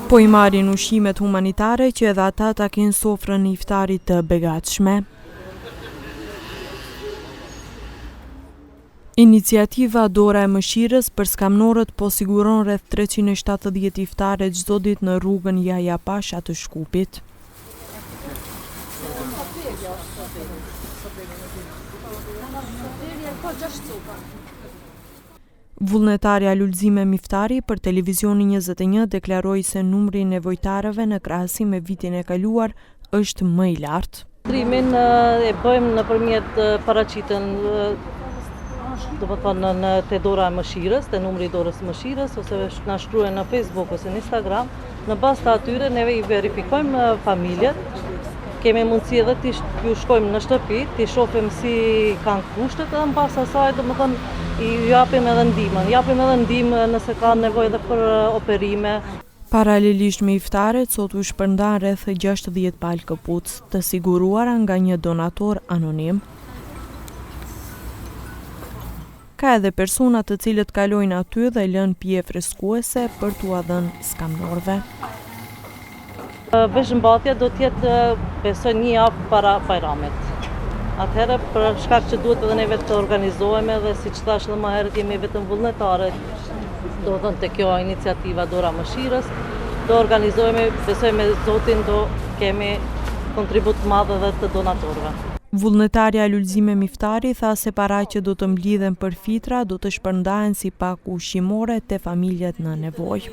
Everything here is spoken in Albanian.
Po i marrin ushqimet humanitare që edhe ata ta kenë sofrën e iftarit të begatshme. Iniciativa Dora e Mëshirës për skamnorët po siguron rreth 370 iftare çdo ditë në rrugën Jahja Pasha të Shkupit. Vullnetarja Lulzime Miftari për Televizionin 21 deklaroi se numri i nevojtarëve në krahasim me vitin e kaluar është më i lartë. Registrimin e bëjmë nëpërmjet paraqiten domethënë në te dora e mëshirës, te numri i dorës së mëshirës ose na shkruajnë në Facebook ose në Instagram. Në bazë të atyre neve i verifikojmë familjet, kemi mundësi edhe t'i ju shkojmë në shtëpi, t'i shohim si kanë kushtet edhe në bazë asaj, domethënë, i japim edhe ndihmën. Japim edhe ndihmë nëse ka nevojë edhe për operime. Paralelisht me iftaret, sot u shpërndanë rreth 60 palë këpucë, të siguruara nga një donator anonim. Ka edhe persona të cilët kalojnë aty dhe lënë pije freskuese për t'ua dhënë skamnorëve. Veshmbathja do të jetë besoj një javë para Bajramit. Atëherë për shkak që duhet edhe neve të organizohemi dhe siç thashë edhe më herët jemi vetëm vullnetare, domethënë te kjo iniciativa Dora Mëshirës, do organizohemi, besoj me Zotin do kemi kontribut të madh edhe të donatorëve. Vullnetarja Lulzime Miftari tha se paratë që do të mblidhen për fitra do të shpërndahen si pako ushqimore te familjet në nevojë.